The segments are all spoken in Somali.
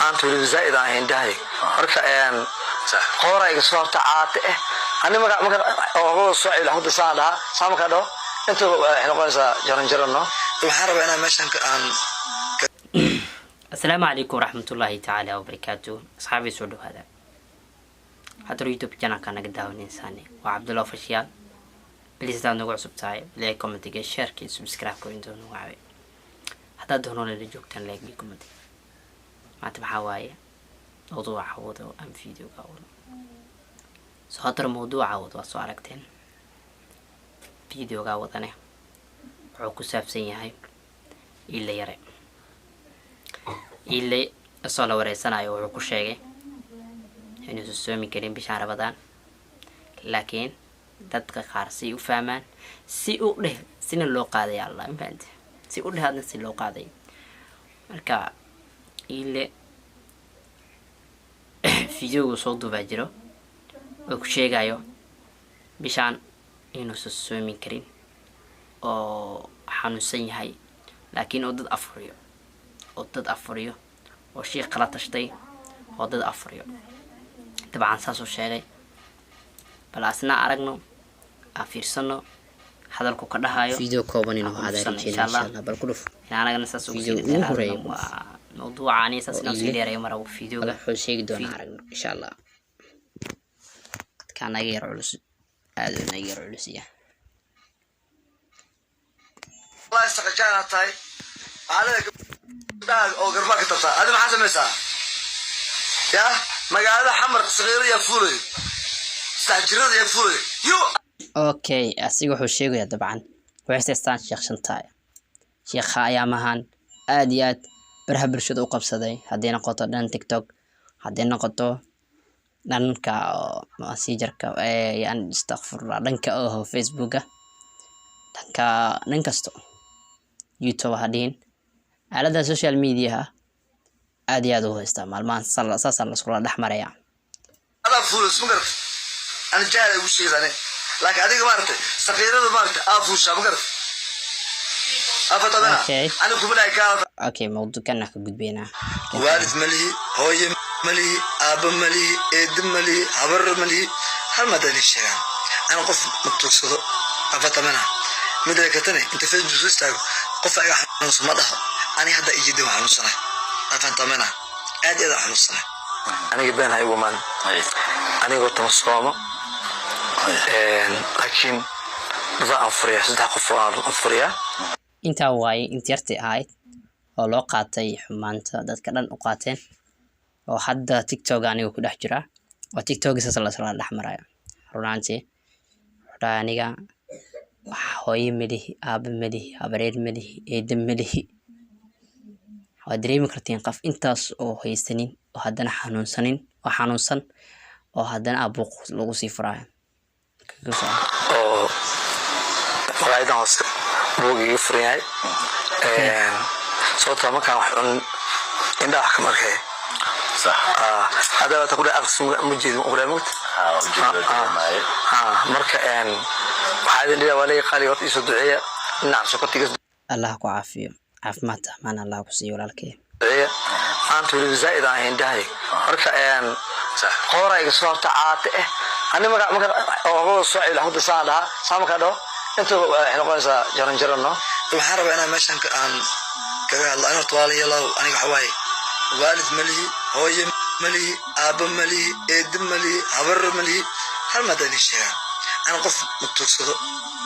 Maanta weliba zaaid aan indhahay. Marka qoora iga soo horta caate ani marka marka oo soo cilo hada saan dhaha, saan marka dhaho, inta waxay noqonaysaa jaran jaran, no. Waxaan rabaa inaan meeshan aan Asalaamu calaykum waraxmatullaahi tacaala wabarakaatu. Asxaabii, soo dhawaada. Haddar YouTube channelka naga daawanaysaane waa Cabdulla Official. Please, hadaad nagu cusub tahay, like, commentiga, shareka iyo subscribe-ka intoo nagu caaway. Haddaad doono lala joogtaan, like iyo commentiga. Maanta maxaa waaye mawduuca wado aan videoga wado? Soo haddar mawduuca wado waa soo aragteen. Videoga wadane wuxuu ku saabsan yahay Iile Yare. Iile isoo la wareysanayo wuxuu ku sheegay inuusan soomi karin bishaan Ramadaan, laakiin dadka qaar si u fahmaan, si u dheh, sina loo qaaday. Allah, ma fahamte? Si u dheh, adna si loo qaaday. Marka Iile videogu soo duubaa jiro oo ku sheegayo bishaan inuusan soomi karin oo xanuunsan yahay, laakiin oo dad afuriyo, oo dad afuriyo, oo shiikh kala tashtay oo dad afuriyo. Dabcan saasuu sheegay. Bal asna aragno, aan fiirsano hadalku ka dhahayo. Video kooban inuu Aan ahaada ku rajeyna, insha insha Allah. Allah. Bal ku dhuf. In anagana saas ugu Video sii ugu dheeraadno horeeya ku dhuf. Waa mawduuca ani saas Oo inaan sii Iile. dheereeyo marabo Bal videoga. wuxuu sheegi doonaa aragno, insha Allah. Dadkaa naga yar culus, aada u naga yar culus ya. Wallahi saqajaan aad tahay. Waxaa leedahay gabdhaha oo garbaa ka tabtaa. Adi maxaa samaysaa? Ya magaalada Xamar saqiiro yaa fuulayo, 3 jirada yaa fuulayo yo. Okay, asiga wuxuu sheegayaa, dabcan waxay haystaan Sheekh Shantaay. Sheekha ayaamahan aad iyo aad baraha bulshada u qabsaday, hadday noqoto dhan TikTok, hadday noqoto dhanka Messengerka, yani astaqfurullah, dhanka oo Facebooka, dhanka dhan kasto, YouTube ha dhihin, aalada social mediaha aad iyo aad u haystaa maalmahan. Saasaa laiskula dhex maraya. Adaa fuulays, ma garat? Ani jahal ay ugu sheegaysa ani, laakiin adiga maaragtay saqiirada maaragtay aa fuushaa, ma garat? Afatabana. Okay. Ani kuma dhahay gaala. Okay, mawduucana ka gudbeynaa. Waalid ma lihi, hooye ma lihi, aabba ma lihi, eeddo ma lihi, habar ma lihi. Hal maada idin sheegaan, ana qof ma tuugsado. Afatamana mida katane inta Facebook soo istaago, qof iga xanuunsan ma dhaho. Ani hadda ijida waan xanuunsanahay. Afatamana, aad iyo aad aan xanuunsanahay. Aniga been ha igu maan, anigoo tama soomo, laakiin dada aan furiyaa, saddex qof oo aan furiyaa. Intaa waaye inta yartay ahayd oo loo qaatay xumaanta, dadka dhan u qaateen, oo hadda TikTok aniga ku dhex jira oo TikTok saas la isla dhex marayo. Runaantii wuxuu dhahay, aniga wax hooyo malihi, aaba malihi, habareer malihi, eeda malihi. Waad dareemi kartiin qof intaas oo haysanin oo haddana xanuunsanin oo xanuunsan oo haddana abuuq lagu sii furaayo. Kaga soco. Oo maqaayadan hoose buug iga furan yahay, sababtoo markaan wax cunin indhaha wax kama arkaya. Hadda waata ku dhahay aqris ma jeedin ku dhahay mugta. Marka waxaa idin dhigaa waa leeyahay qaali horta iisoo duceeya dhinaca sokorta iga Allah ku caafiyo, caafimaad tamaan Allah ku siiyo, walaalkay. Duceeya. Maanta weliba zaaid aan indhahay. Marka qoora iga soo horta caate ani marka marka oo soo cilo hada saan dhaha, saan marka dhaho, inta waxay noqonaysaa jaran jaran, no. Waxaan rabaa inaan meeshan aan kaga hadlo. Ani horta walaalayaalow, aniga waxa waaye waalid ma lihi, hooye ma lihi, aabba ma lihi, eeddo ma lihi, habar ma lihi. Hal maada idin sheegaan, ana qof ma tuugsado.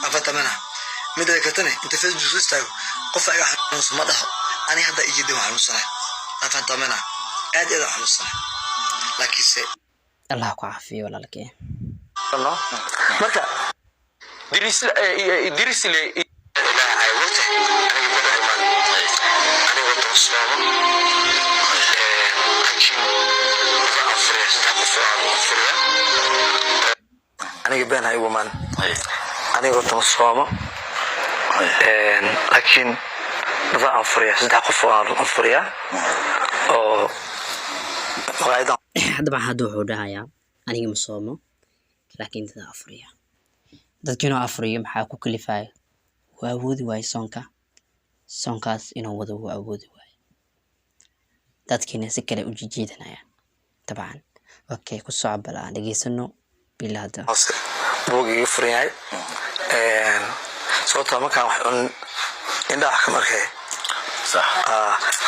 Afatamana mida katane inta Facebook soo istaago, qof iga xanuunsan ma dhaho. Ani hadda ijida waan xanuunsanahay. Afatamana, aad iyo aad aan xanuunsanahay, laakiinse Allah ku caafiyo, walaalkay. No, marka Dirisle. Ilaahay wata aniga bada imaan, anigoo toosoomo, laakiin dada aan furiyaa, saddex qof oo aan furiyaa. Aniga been ha igu maan, anigoo toosoomo, laakiin dada aan furiyaa, saddex qof oo aan furiyaa oo maqaayadan Dabcan hadda wuxuu dhahayaa, aniga ma soomo, laakiin dada afriya. Dadka inuu afriyo maxaa ku kalifaya? Waa awoodi waaye soonka, soonkaas inuu wado wuu awoodi waaye. Dadkiina si kale u jijiidanayaan dabcan. Okay, ku soco, bal aan dhegeysano bilaada. Hoose buug iga furan yahay, sababtoo markaan wax cunin indhaha wax kama arkaya.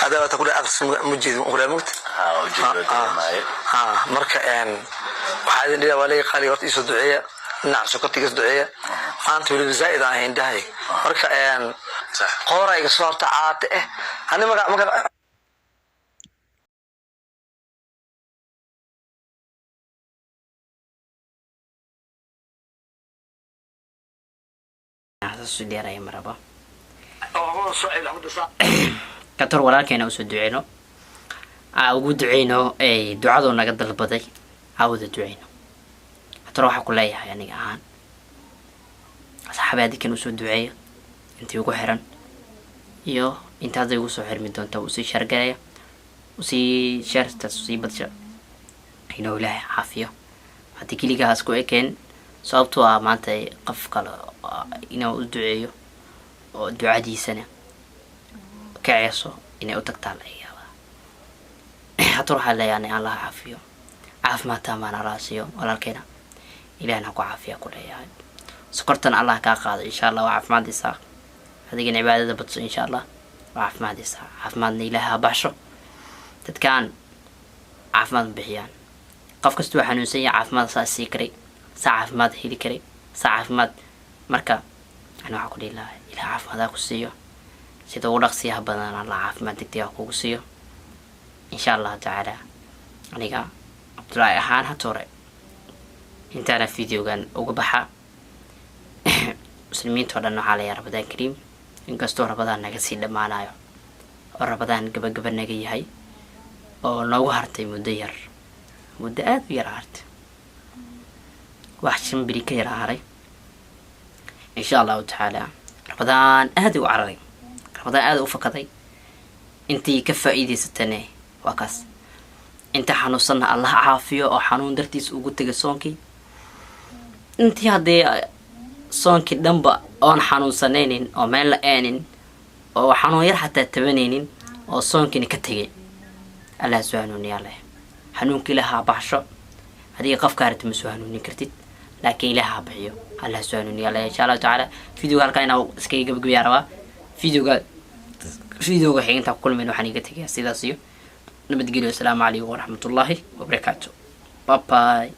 Hadda waata kudha aqris ma jeedin kudha mugta. Marka waxaa idin dhigaa, waa laga qaali horta iisoo duceeya, dhinaca sokorta iga soo duceeya. Maanta weliba zaa'id aan ahay indhahay. Marka qoora iga soo horta caate eh ani marka Saas dheeraya maraba. Kator walaalkeena usoo duceyno, aa ugu duceyno ducadoo naga dalbaday, aa wada duceyno. Kator, waxaa ku leeyahay aniga ahaan, asxaabi, adinkan usoo duceeya intii ugu xiran iyo inta hadda igu soo xirmi doonta, usii share-garaya, usii share-taas usii badsha, inuu Ilaahay caafiyo. Haddii keligahaas ku ekeen, sababtoo ah maanta qof kale inuu u duceeyo oo ducadiisana ka ceeso inay u tagtaa laga yaabaa. Haddana waxaa leeyahay Allah caafiyo, caafimaad taamaan Allah siiyo walaalkeena, Ilahna ha ku caafiya ku leeyahay. Sokortan Allah kaa qaado, insha Allah waa caafimaadaysaa. Adigana cibaadada badso, insha Allah waa caafimaadaysaa. Caafimaadna Ilaah ha baxsho, dadkan caafimaad ma bixiyaan. Qof kasta waa xanuunsan yahay, caafimaad saa sii karay, saa caafimaad heli karay, saa caafimaad. Marka ani waxaa ku dhihi lahaa, Ilaah caafimaad ha ku siiyo sida ugu dhaqsiyaha badan, Allah caafimaad degdeg ha kugu siiyo, insha Allahu tacaala. Aniga Cabdullaahi ahaan hata hore intaana videogan uga baxa, muslimiinta oo dhan waxaa layaa Ramadaan kariim. Inkastoo Ramadaan naga sii dhammaanayo oo Ramadaan gabagaba naga yahay oo noogu hartay muddo yar, muddo aada u yar hartay, wax 5 beri ka yara haray, insha Allahu tacaala. Ramadaan aada u cararay, Ramadaan aada u fakaday. Intii ka faa-iideysatane waa kaas, inta xanuunsanna Allah caafiyo oo xanuun dartiis ugu tegay soonkii. Intii haddii soonkii dhanba oon xanuunsanaynin oo meel la eenin oo xanuun yar xataa tabanaynin oo soonkiina ka tegay, Allah soo hanuuniyaa leh. Xanuunka Ilaah ha baxsho. Adiga qofka aragti ma soo hanuunin kartid, laakiin Ilaah ha bixiyo, Allah soo hanuuniyaa leh, insha Allahu tacaala. Videoga halkaa inaa iskaga gabagabiyaa rabaa. Videoga xigintaa ku kulmayn, waxaan iga tegayaa sidaas iyo nabadgelyo. Asalaamu calaykum waraxmatullaahi wabarakaatu. Bye bye.